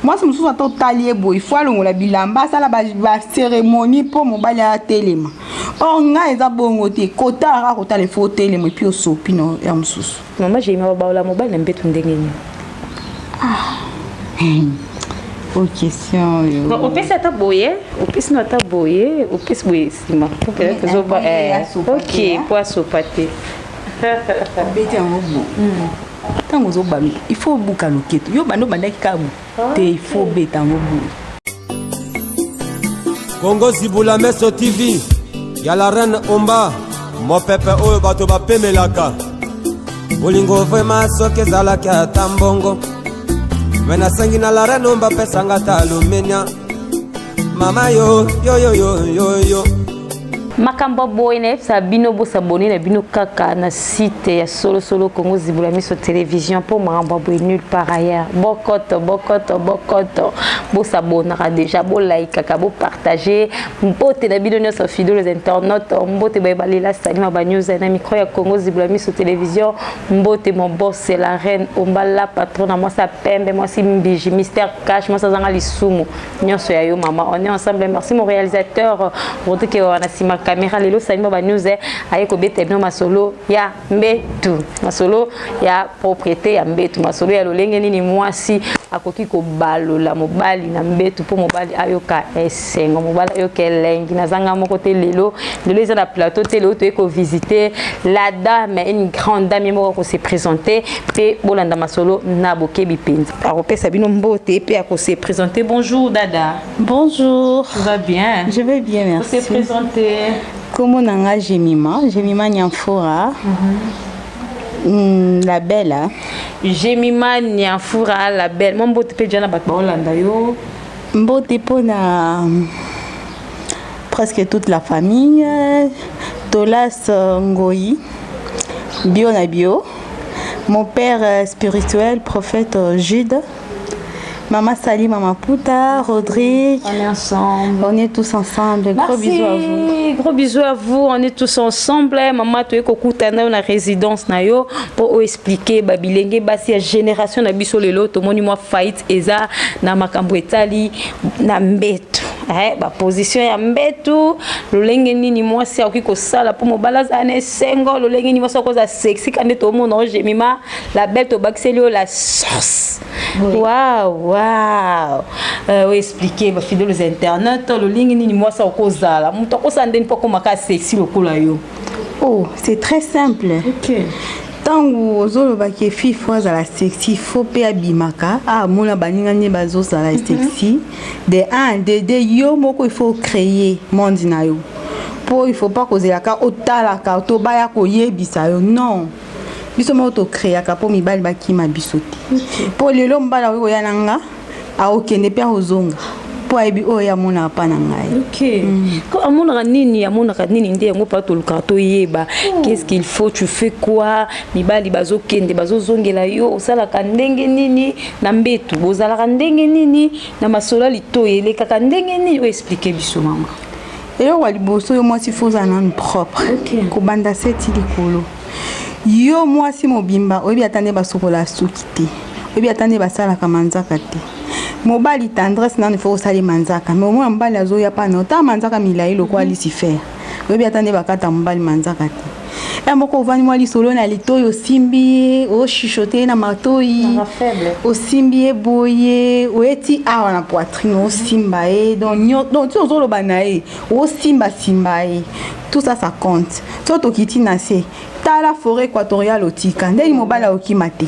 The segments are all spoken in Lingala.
Mwasi mosusu ata otali ye boye, fo alongola bilamba, asala bacérémonie mpo mobali atelema. Or ngai eza bongo te. Kotala kaka kotala, ifo otelema, et puis osopi na ya mosusu. Mama Jemima, babaola mobali na mbeto ndenge nini? O question oyo. Opesi ata boye, opesi no ata boye, opesi boye nsima po peut-être ozoba. Ok, po asopa te. Obeti yango bo ntango ozobaluka, il faut obuka loketo. Yo banda obandaki kaka bo te, il faut obeta yango boye. Kongo Zibula Meso TV ya la reine Omba, mopepe oyo bato bapemelaka bolingo. Vraiment, soki ezalaki ata mbongo, me nasengi na la reine Omba, apesanga ata alumenia. Mama yo yo yo yo yo yo. Makambo boye nayebisa bino, bosabone na bino kaka na site ya solosolo Congo Zibula Miso Télévision, mpo makambo boye nulle part ailleurs. Bokoto, bokoto, bokoto, bosabonaka déjà, bolaikaka, bopartage. Mbote na bino nyonso, fidèles internautes. Mbote bayeba lela Salima Banews na micro ya Congo Zibula Miso Télévision. Mbote mon boss, c'est la reine Ombala, patron na mwasi pembe, mwasi mbiji, Mister Cash, mwasi azanga lisumu nyonso ya yo. Mama, on est ensemble. Merci mon réalisateur Rodrigue wana nsima caméra. Lelo Salima Banews aye kobeta bino masolo ya mbetu, masolo ya propriété ya mbetu, masolo ya lolenge nini mwasi akoki kobalola mobali na mbetu mpo mobali ayoka esengo, mobali ayoka elengi. Nazanga moko te lelo. Lelo eza na plateau te. Lelo toye kovisite la dame, une grande dame. Ye moko akose présenter mpe bolanda masolo na bokebi mpenza. Akopesa bino mbote mpe akose présenter. Bonjour dada. Bonjour. Tu vas bien? Je vais bien, merci. Se présenter. Kombo na nga Jemima, Jemima Nyamfura. La belle, hein? Jemima Nyamfura la belle. Mo mbote mpe jana bato baolanda yo. Mbote mpona presque toute la famille. Tolas Ngoyi, bio na bio. Mon père spirituel, prophète Jude. Maman Sali, Maman Pouta, Rodrigue. On est ensemble. On est tous ensemble. Gros Merci. bisous à vous. Gros bisous à vous. On est tous ensemble. Maman, tu es kokutana na résidence na yo pour expliquer ba bilenge basi ya génération na biso lelo. Tomoni mwa fight eza na makambo etali na mbeto. Eh, ba position ya mbeto, lolenge nini mwasi akoki kosala mpo mobali azala na esengo, lolenge nini mwasi akozala sexy ka nde tomona o Jemima la belle, tobakiseli oyo la sauce. Wow, wow. Oexplike bafidèles internautes lolenge nini mwasi akozala, moto akosala ndeni mpo akomaka sexy lokola yo. Oh, c'est très simple. Ntango ozolobaki efi fo azala sexy, fo mpe abimaka, amona baninga nde bazozala sexy. De 1, de 2, yo moko il faut créer monde na yo, mpo il faut pas kozelaka otalaka to baya koyebisa yo. Non, biso moko tocréaka mpo mibali bakima biso te. Mpo lelo mobali akoki koya na nga, akokende mpe akozonga, mpo ayebi oyo amonaka mpa na ngai. Ok. Ko amonaka nini? Amonaka nini nde yango mpa tolukaka toyeba. Qu'est-ce qu'il faut? Tu fais quoi? Mibali bazokende, bazozongela yo. Osalaka ndenge nini na mbetu? Bozalaka ndenge nini na masolo ya litoi? Elekaka ndenge nini? Oyo explike biso, mama. Eloko ya liboso, yo mwasi fo ozala nanu propre. Kobanda seti likolo. Yo mwasi mobimba oyebi ata nde basokola suki te, oyebi ata nde basalaka manzaka te. Mobali, tendresse nanu, fo osala manzaka. Mais omona mobali azoya pana otala manzaka milai lokola Lucifer, oyebi ata nde bakata mobali manzaka te. Ya moko ovandi mwa lisolo na litoi, osimbi ye, ochuchote ye na matoi, osimbi ye boye, oyeti awa na poitrine, osimba ye. Donc ti ozoloba na ye, osimbasimba ye, tout ça, ça compte. So tokiti na se, tala forêt équatoriale, otika ndeni mobali akokima te.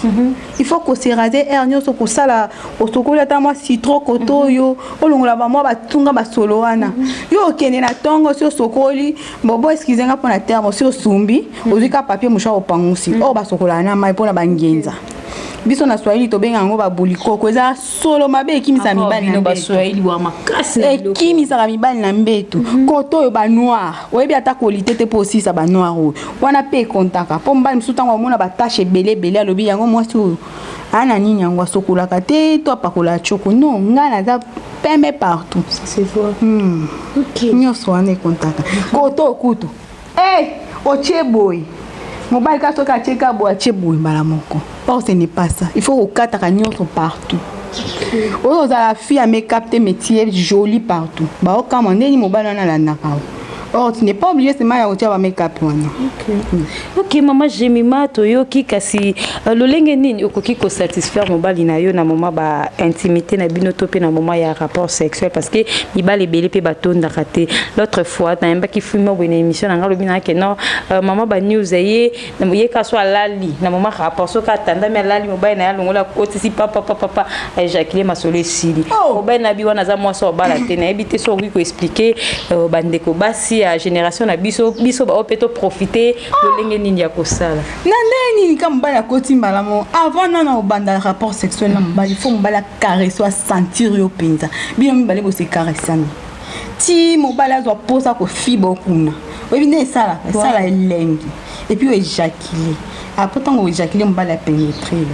Il faut kose raser aire nyonso, kosala osokoli ata mwa citron koto oyo olongola bamwa batunga basolo wana. Yo okende na ntongo, si osokoli bobo, excuse nga mpona terme, si osumbi, ozwi ka papier mouchoir, opangusi oyo basokolaka na mai mpona bangenza. Biso na Swahili tobenga yango babulikoko. Eza solo mabe, ekimisa mibali na mbeto. Ekimisaka mibali na mbeto. Koto oyo banoir, oyebi ata kolite te mpo osisa banoir oyo wana mpe ekontaka, mpo mobali mosusu ntango amona batache ebele ebele, alobi yango mwasi oyo ana nini yango, asokolaka te to apakolaka tioko. Non, ngai naza pembe partout. Nyonso wana ekontaka. Koto okutu hey, otie boye, mobali ka soki atie ka boye, atie boye mbala moko. Or ce n'est pas ça. Il faut kokataka nyonso partout. Oyo ozala fille ya make-up te, mais tu es jolie partout. Baokamwa ndeni mobali wana alandaka yo. Or tu n'es pas obligé seulement ya kotia ba make-up wana. Ok, mama Jemima, toyoki. Kasi lolenge nini okoki kosatisfaire mobali na yo na moment ba intimité na bino, to mpe na moment ya rapport sexuel? Parce que mibali ebele mpe batondaka te. L'autre fois nayembaki filme boye na émission na nga, alobi nayake non, mama ba news ye ye ka so alali na moment rapport, soki atandami, alali, mobali na ye alongola, akotisi papapapapa, aéjacule, masolo esili. Mobali na bi wana aza mwasi obala te. Nayebi te so okoki koexpliquer bandeko basi ya génération na biso, biso bao mpe toprofite, lolenge nini ya kosala. Na ndenge nini ka mobali akoti mbala moko? Avant nana obanda rapport sexuel na mobali, faut mobali acaresse, asentir yo mpenza. Bino mibale bosecaresani ti mobali azwa mposa kofiba kuna. Oyebi nde esalaka, esala elengi. Et puis oéjacule. Après, ntango oéjacule, mobali apénétre yo,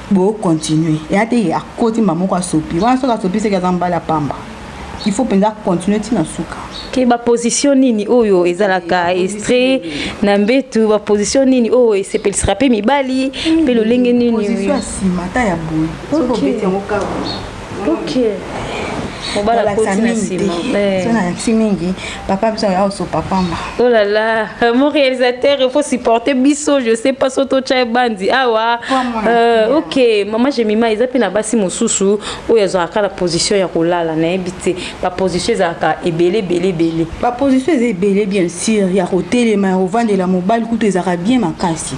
bocontinue. Eya te akoti mba moko asopi wana. Soki asopi, seki aza mobali apamba. Il faut mpenza continue ntina suka. Ke baposition nini oyo ezalaka extrait na mbetu? Baposition nini oyo esepelisaka mpe mibali, mpe lolenge nini? Position ya nsima, ata ya boye, soki obeti yango kaka. Ok, mobali akoti na nsima. So nalakisi mingi, papa biso ya osopa pamba. Oh là là, mon réalisateur, il faut supporter biso. Je sais pas soto tcha bandi awa. Ok, mama Jemima, eza mpe na basi mosusu oyo azalaka na position ya kolala, nayebi te, baposition ezalaka ebele ebele ebele. Baposition eza ebele, bien sûr. Ya kotelema, ya kovandela mobali kutu ezalaka bien makasi.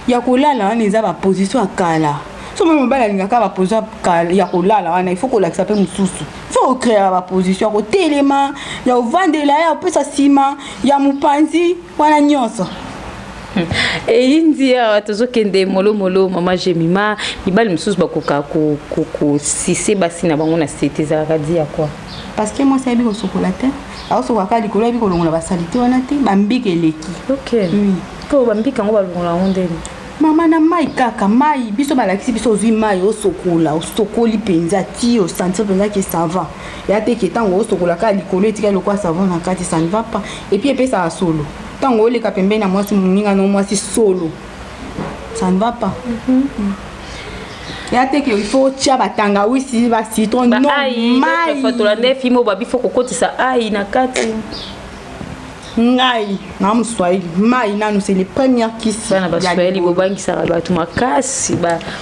Ya kolala wana eza baposition ya kala. So moi mobali alingaka baposition ya kolala wana, il faut kolakisa mpe mosusu. Faut kocréer baposition ya kotelema, ya kovandela, ya kopesa nsima, ya mopanzi wana nyonso. Eyindi awa, tozokende molomolo. Mama Jemima, mibali mosusu bakoka kosise basi na bango na sete, ezalaka di ya kwa? Parce que mwasi ayebi kosokola te, akosokola kaka likolo, ayebi kolongola basalite wana te, bambika eleki. Ok, mpo bambika yango balongola yango ndeni? Mama, na mai kaka, mai biso balakisi biso. Ozwi mai, osokola, osokoli mpenza ti osentir mpenza ke ça va. Ya te ke ntango osokola kaka likolo, etikali lokwa savon na kati, ça ne va pas. Et puis epesaka solo ntango oleka pembeni na mwasi moninga no mwasi, solo, ça ne va pas. Ya te ke il faut tia batangawisi, bacitron, non. Mai tolanda filme oyo babi faut kokotisa ai na kati. Ngai na moswahili, mai nanu, c'est les premières kisi. Bana baswahili bobangisaka bato makasi,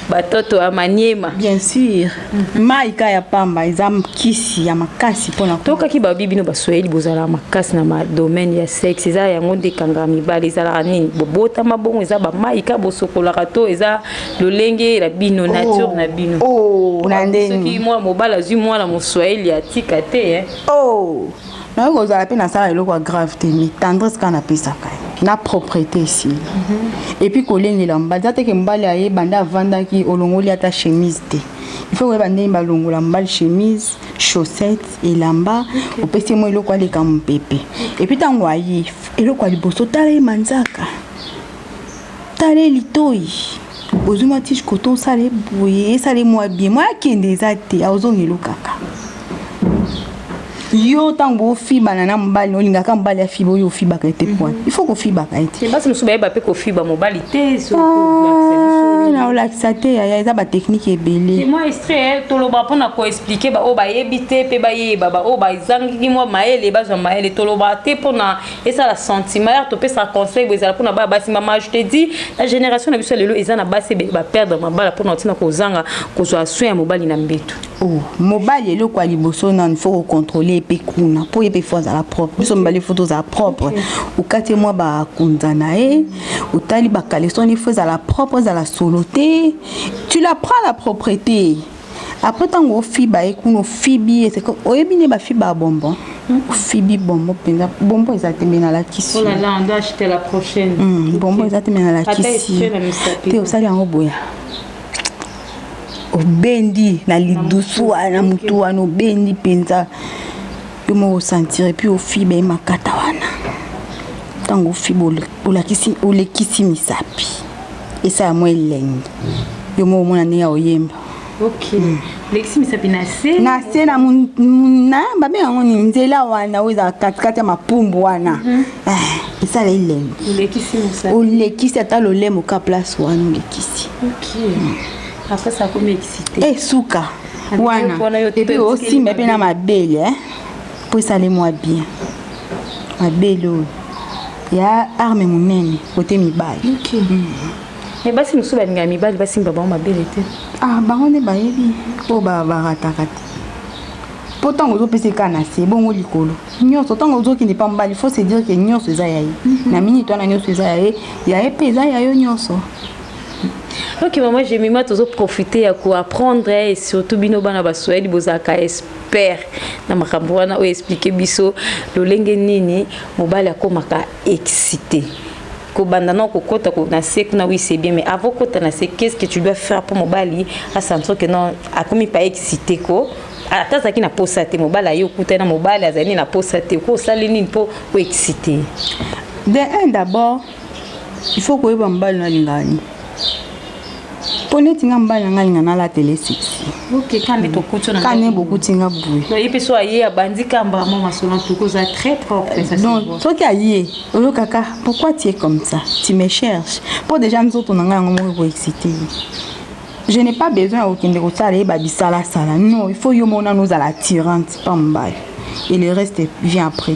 batoto ya Maniema. Bien sûr, mai ka ya pamba eza kisi ya makasi mpona. Tokaki babi bino baswahili bozalaka makasi na madomaine ya sexe. Eza yango nde ekangaka mibali? Ezalaka nini? Bobotama bongo, eza bamai ka bosokolaka, to eza lolenge na bino, nature na bino? Oh, na ndeni. Soki mwana mobali azwi mwana moswahili, atika te. Oh, nayoki kozala mpe nasala eloko ya grave te, mais tendresse kaka napesaka ye na propreté esili. Et puis kolengela mobali eza teke mobali ayeba nde avandaki, olongoli ata chemise te. Il faut koyeba ndenge balongola mobali chemise, chaussette, elamba, opesi ye mwa eloko aleka mopepe. Et puis ntango aye, eloko ya liboso, tala ye manzaka, tala ye litoi, ozwi mwa tige coton, osala ye boye, esala ye mwa bien. Mwa akende eza te, azongela kaka yo. Ntango bofibana na mobali, olingaka mobali afiba, oyo ofibaka ete point, il faut kofibaka ete. Basi mosusu bayeba mpe kofiba mobali te. Na olakisa te yaya, eza batechnique ebele. Mwa extrait toloba mpona koexpliquer baoyo bayebi te mpe bayeba, baoyo bazangiki mwa mayele bazwa mayele. Toloba te mpona esala sentiment ya topesaka conseil bo ezala mpona baya basi. Mama, je te dis, na génération na biso ya lelo, eza na basi ebele baperdre mabala mpona ntina kozanga kozwa soin ya mobali na mbeto. Oh, mobali, eloko ya liboso nanu, faut kocontrôle epe kuna mpo ye mpe faut azala propre. Biso mibali faut tozala propre. Okati mwa bakunza na ye, otali bacaleçon, il faut ezala propre, ezala solo te. Tu la prends, la propreté. Après, ntango ofiba ye kuna, ofibi ye, oyebi nde bafiba ya bonbon, ofibi bonbon mpenza. Bonbon eza te, me nalakisi. Oh là là, on doit acheter la prochaine. Bonbon eza te, me nalakisi te. Osali yango boya, obendi na lidusu wana, motu wana obendi mpenza, yo moko osentir. Et puis ofiba ye makata wana. Ntango ofiba, olekisi misapi, esala mwa elengi, yo moko omona ndenge ya oyemba. Ok, olekisi misapi na se. Na se, na babenga yango nini, nzela wana oyo ezala katikati ya mapumbu wana, esala elengi. Olekisi misapi. Olekisi ata lolemo ka place wana, olekisi. Ok, après ça akomi excité. Suka. Wana et puis osimba mpe na mabele eh, mpo esali mwa bien. Mabele oyo ya arme monene kote mibali. Mais basi mosusu balingaka mibali basimba bango mabele te. Ah, bango nde bayebi oyo barataka te, mpo ntango ozopesa eka na se, bongo likolo nyonso, ntango ozokende pa mobali, faut se dire que nyonso eza ya ye. Na minute wana nyonso eza ya ye, ya ye mpe eza ya yo nyonso. Ok, mama Jemima, tozoprofite ya koapprendre et surtout bino bana baswahili bozalaka expert na makambo wana oyo. Explique biso lolenge nini mobali akomaka excité. Kobanda na kokota na se kuna, oui, c'est bien, mais avant kota na se, qu'est-ce que tu dois faire pour mobali asentir que non, akomi pa excité? Ko ata azalaki na posa te, mobali aye, okutani na mobali azali na posa te, ko osali nini mpo oexcité? De un, d'abord il faut koyeba mobali no alingaka nini, mpo neti nga, mobali na nga alinga nalatela sexy. Ok, kandi tokuti na Kane bokuti nga boye. Ye mpe so aye, abandi kamba mwa masolo, tuko oza très propre, ça se Donc voit. Soki aye, oyokaka: "Pourquoi tu es comme ça? Tu me cherches?" Mpo déjà nzoto na ngai yango moko ekoexcite ye. Je n'ai pas besoin ya kokende kosala ye babisalasala. Non, il faut yo moko nano ozala attirante pa mobali et le reste vient après.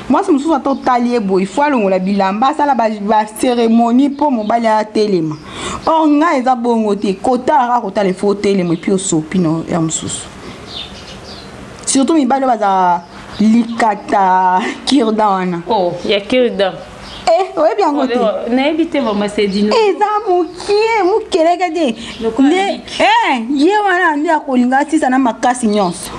Mwasi mosusu, ata otali ye boye, faut alongola bilamba, asala bacérémonie mpo mobali atelema. Or ngai eza bongo te. Kotala kaka kotala, il faut otelema et puis osopi no ya mosusu. Surtout mibali oyo bazala likata cure-dent wana. Oh, ya cure-dent? Eh, oyebi yango te? Nayebi te, mama Sedino. Eza mokie, mokeleke te. Lokola nde eh, ye wana nde akolinga asisa na makasi nyonso.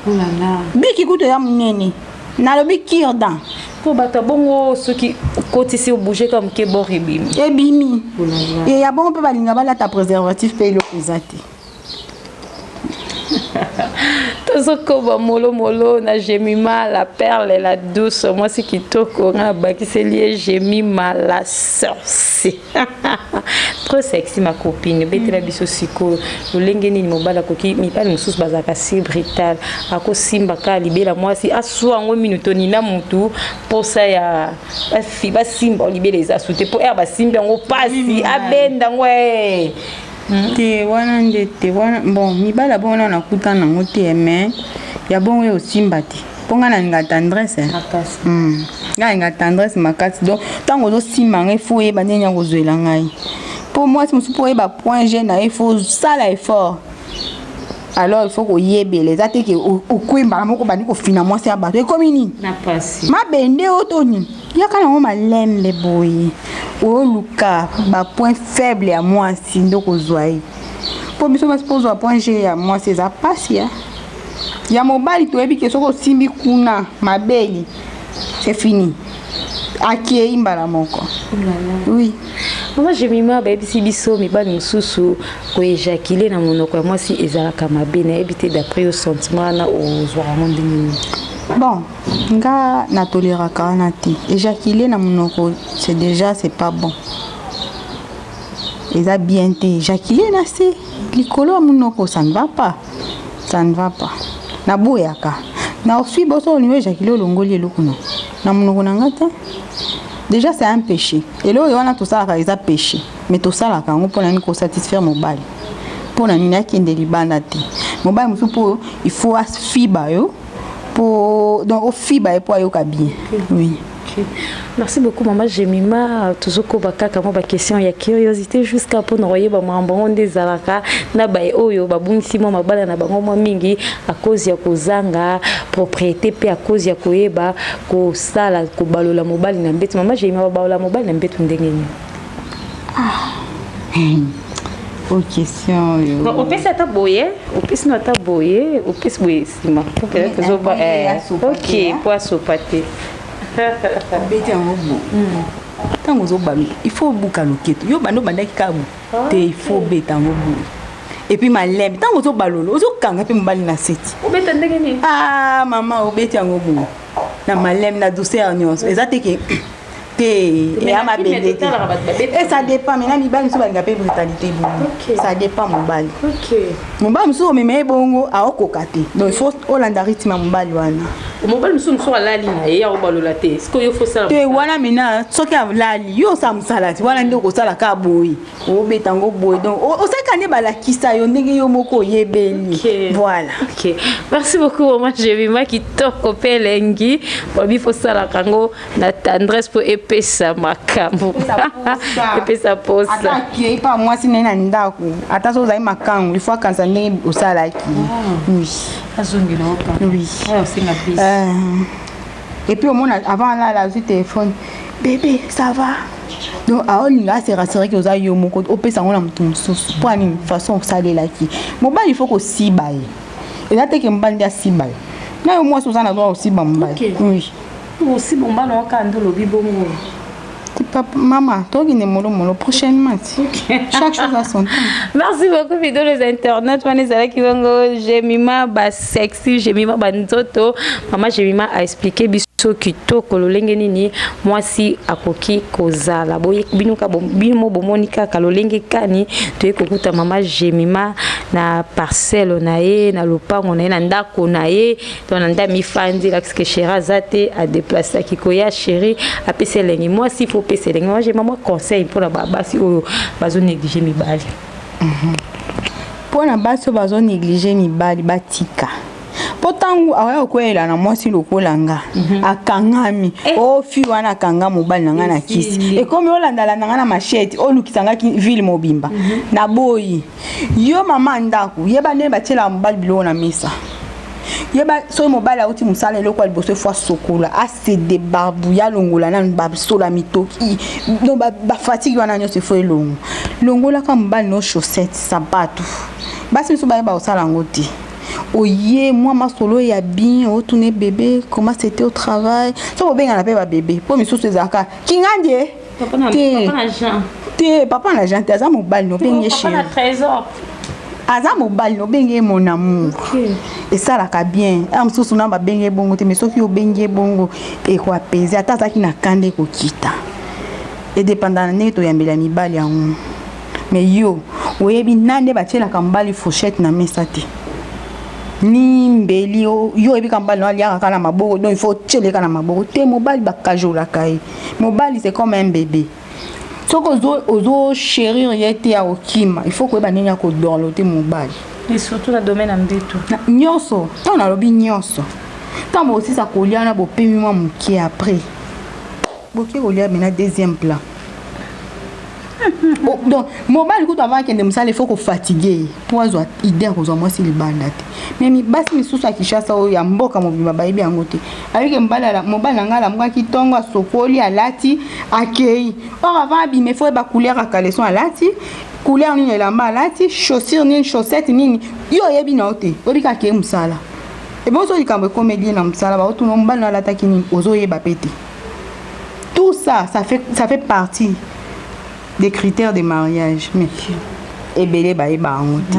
Biki kutu eza monene, nalobi cure-dent. Mpo bato ya bongo, soki okotisi, obouge ka moke, bor ebimi. Ebimi. Oh. E ya bongo mpe balinga balata préservatif mpe eloko eza te. Tozokoba molomolo na Jemima la perle, la douce, mwasi kitoko. Nga nabakiseli ye Jemima la sorcier, trop sexy. Ma copine, betela biso sikoyo lolenge nini mobali akoki. Mibali mosusu bazalaka si brutal, akosimba kaka libela mwasi, aswa yango minu to nina mutu, mposa ya basimba libela eza su te, mpo ere basimbi yango pasi, abenda yango eh. Te, wana nde te wana. Bon, mibali ya bongo nano nakutana nango te, mais ya bongo oyo osimba te, mpo ngai nalinga tendresse, eh. Makasi. Ngai nalinga tendresse makasi. Donc ntango ozosimba ngai, faut oyeba ndenge ya kozwela ngai, mpo mwasi mosusu, mpo oyeba point G na ye, faut osala effort. Alors il faut koyebela, eza te ke okwembaka moko, bandi kofina mwasi ya bato, ekomi nini? Na pasi. Mabende oyo to nini, yaka nango malembe boye, oluka bapoint faible ya mwasi nde okozwa ye. Mpo biso basi, mpo ozwa point G ya mwasi eza pasi. Ya mobali toyebi ke soki osimbi kuna mabeli, c'est fini, akei mbala moko, oui. Mama Jemima, bayebisi biso mibali mosusu koéjaculer na monoko ya mwasi ezalaka mabe. Nayebi te, d'après yo, sentiment wana ozwaka yango ndenge nini? Bon, nga natoleraka wana te. Éjaculer na monoko, c'est déjà, c'est pas bon, eza bien te. Éjaculer na se, likolo ya monoko, ça ne va pas, ça ne va pas. Naboyaka na osui boso. Olingi éjaculer, olongoli eloko na na monoko na nga te. Déjà c'est un péché. Eloko wana tosalaka eza péché, mais tosalaka yango mpona nini? Kosatisfaire mobali. Mpona nini? Akende libanda te. Mobali mosusu, mpo il faut afiba yo, mpo donc ofiba ye mpo ayoka bien, oui. Ok. Merci beaucoup, mama Jemima. Tozokoba kaka mwa baquestion ya curiosité jusqu'à mpona koyeba makambo yango nde ezalaka na baye oyo babungisi mwa mabala na bango mwa mingi à cause ya kozanga propriété mpe à cause ya koyeba kosala kobalola mobali na mbeto. Mama Jemima, babalola mobali na mbeto ndenge nini? O question oyo. Bon, opesi ata boye, opesi no ata boye, opesi boye nsima po peut-être ozoba. Po ye asopa Ok. te, Po asopa te. Obeti yango bo, ntango ozobalola, il faut obuka loketo. Yo banda obandaki kaka bo te, il faut obeta yango boye et puis malembe. Ntango ozobalola, ozokanga mpe mobali na seti. Obeta ndenge nini? Ah mama, obeti yango boye na malembe, na douceur nyonso. Eza te ke te eya mabende te. Totalaka bato babeta. Et ça dépend maintenant, mibali mosusu balinga mpe brutalité boye. Ok. Ça dépend mobali. Ok. Mobali mosusu omema ye bongo aokoka te, donc il faut olanda rythme ya mobali wana. Mobali mosusu mosusu alali na ye, akobalola te, sikoyo yo fosala. Te, wana mena soki alali, yo osala mosala te. Wana nde okosala kaka boye, obeta yango boye, donc osalika nde balakisa yo ndenge yo moko oyebeli. Voilà. Ok, merci beaucoup, mama Jemima. Kitoko mpe elengi. Balobi fosalaka yango na tendresse mpo epesa makambo, epesa posa. Ata akei pa mwasi na ye na ndako, ata so ozali makangu, il faut akanisa ndenge osalaki, oui. Azongela. Oui. Osenga bis. Et puis omona avant alala, azwi téléphone: «Bébé, ça va?» Donc aolinga ase rassurer ke oza yo moko, opesa yango na moto mosusu mpo anini façon osalelaki mobali. Il faut kosiba ye, eza te ke mobali nde asiba ye na yo. Mwasi oza na droit kosiba mobali. Oui. Osi bomba na oka nde olobi bongo. Papa, mama, tokende molomolo prochainement ti. Chaque chose a son temps. Merci beaucoup, fidèles internautes. Wana ezalaki bongo Jemima Basexy, Jemima Banzoto. Mama Jemima aexpliquer biso kitoko lolenge nini mwasi akoki kozala. Boye bino ka bino mo bomoni kaka lolenge kani toye kokuta mama Jemima na parcelle na ye, na lopango na ye, na ndako na ye, to na nda mifandi, lakisi ke chéri aza te, adéplaçaki koya. Chéri apesi elengi, mwasi faut opesa elengi. Mama Jemima, mwa conseil mpona basi oyo bazonégliger mibali. Mpo na basi oyo bazonégliger mibali, batika, mpo ntango awaya kokweyela na mwasi lokola nga, akangami ofi wana, akanga mobali na nga na kisi, ekomi olandalanda nga na machete, olukisangaki ville mobimba. Naboyi yo. Mama ndako, yeba ndenge batielaka mobali biloko na mesa. Yeba soki mobali auti mosala, eloko ya liboso efo asokola, ase débarbouiller, alongola nanu basola mitoki, donc bafatigue wana nyonso efo elongo. Longolaka mobali no chaussette, sapato. Basi miso bayeba kosala yango te. Oye mwa masolo ya bien, otuna: «Bébé, comment c'était au travail?» So bobengana mpe babébé, mpo misusu ezalaka kingandie te. Te, papa na Jean te, aza mobali, nobenge chéri. Aza mobali, nobenge ye mon amour, esalaka bien. A mosusu na babenge ye bongo te, mais soki obengi ye bongo, ekoapaiser. Ata azalaki na kanda, ekokita. Edépenda na ndenge toyambela mibali yango. Mais yo oyebi na nde batielaka mobali fourchette na mesa te, ni mbeli. Yo oyebi ka mobali no aliaka kaka na maboko, donc il faut otieleka na maboko te. Mobali bakajolaka ye. Mobali, c'est comme un bébé. Soki ozochérir ye te, ya kokima. Il faut koyeba ndenge ya kodorloter mobali. Et surtout na domaine ya mbeto. Nyonso. Ntango nalobi nyonso, ntango bosisa kolia wana, bopemi mwa moke, après boke kolia mena deuxième plat. Donc mobali kutu avant akende mosala, il faut kofatiguer ye mpo azwa idée ya kozwa mwasi libanda te. Mais basi misusu ya Kinshasa oyo ya mboka mobimba bayebi yango te. Ayebike mobali na ngai alamukaki ntongo, asokoli, alati, akei. Or avant abima, ifo oyeba couleur ya caleçon alati, couleur nini elamba alati, chaussure nini, chaussette nini. Yo oyebi na yo te, oyebi kaka akei mosala. Ebonso likambo ekomeli ye na mosala, baotuna mobali na alataki nini, ozoyeba pe te. Tout ça, ça fait partie des critères de mariage, mais ebele bayeba yango te.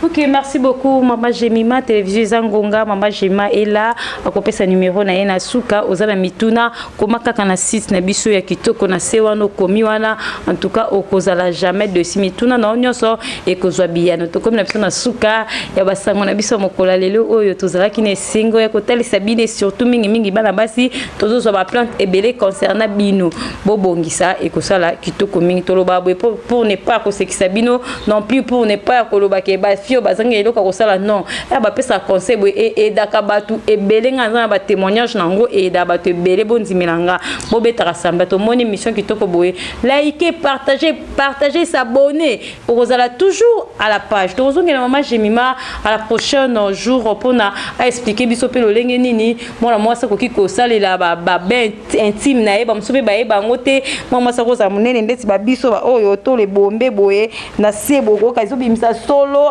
Ok, merci beaucoup, mama Jemima. Télévision eza ngonga. Mama Jemima ela akopesa numero na ye na suka. Oza na mituna, koma kaka na site na biso ya kitoko na se wana, okomi wana. En tout cas, okozala jamais déçu, mituna na yo nyonso ekozwa biyano. Tokomi na biso na suka ya basango na biso ya mokolo ya lelo oyo. Tozalaki na esengo ya kotalisa bino, surtout mingimingi bana basi. Tozozwa baplainte ebele concernant bino. Bobongisa, ekosala kitoko mingi. Toloba boye pour ne pas kosekisa bino non plus, pour ne pas koloba ke bafille oyo bazangi eloko ya kosala. Non, ya bapesaka conseil boye eaidaka bato ebele. Nga naza na batémoignage na yango, eaidaka bato ebele. Bondimela nga, bobetaka samba. Tomoni émission kitoko boye, like, partager, partager, s'abonner, okozala toujours à la page. Tokozongela mama Jemima à la prochaine jour mpona aexpliquer biso mpe lolenge nini mwana mwasi akoki kosalela babain intime na ye. Bamosusu mpe bayeba yango te. Mwana mwasi akozala monene ndeti babiso oyo to lebombe boye na se, bokoka ezobimisa solo.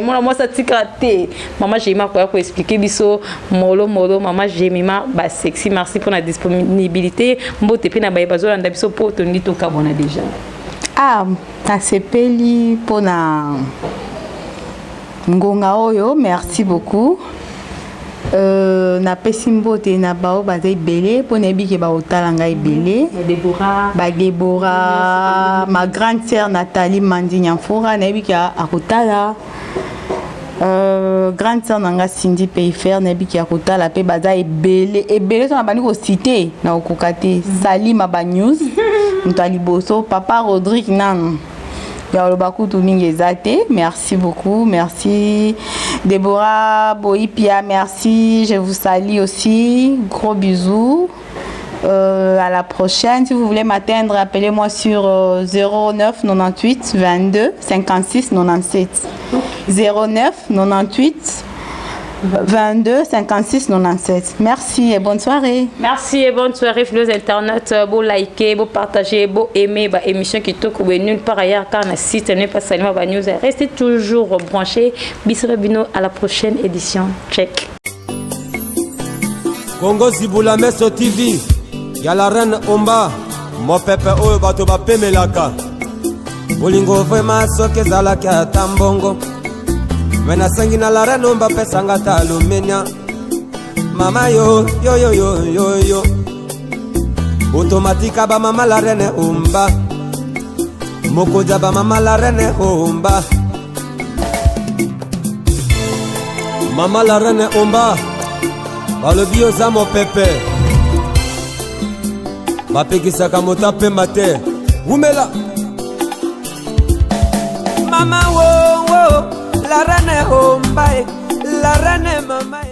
Mwana mwasi atikala te. Mama Jemima akoya koexpliquer biso molo molo. Mama Jemima Basexy, merci mpona disponibilité. Mbote mpe na baye bazolanda biso, mpo tolingi tokabwana déjà. Ah, nasepeli mpona ngonga oyo, merci beaucoup. Napesi mbote na bao baza ebele, mpo nayebi ke baotala ngai ebele: Badebora, ma grande sœur Nathalie Mandi Nyamfura, nayebi ke akotala. Grande sœur na nga Cindy Payfer, nayebiki ya kotala mpe baza ebele ebele. So na bandi kociter, na kokoka te. Salima Banews, moto ya liboso, papa Rodrigue, nanu ya koloba kutu mingi eza te. Merci beaucoup, merci Déborah Boipia, merci, je vous salue aussi, gros bisous. À la prochaine. Si vous voulez m'atteindre, appelez-moi sur 09 98 22 56 97. 09 98 22 56 97. Merci et bonne soirée. Merci et bonne soirée, fidèles internautes. Bo liker, bo partager, bo aimer ba émission kitoko nulle part ailleurs car na site n'est pas Salima ba news. Restez toujours branchés. Bisous bino, à la prochaine édition. Check. Kongo Zibula Meso TV ya la reine Omba, mopepe oyo bato bapemelaka. Bolingo vraiment soki ezalaki ata mbongo, me nasengi na la reine Omba apesanga ata alumenia. Mama yo yo yo yo yo yo, otomatika bamama, la reine Omba, mokonzi ya bamama, la reine Omba, mama la reine Omba, balobi oza mopepe, bapekisaka moto apema te. Wumela mama wo wo, la reine Omba e, la reine mama e.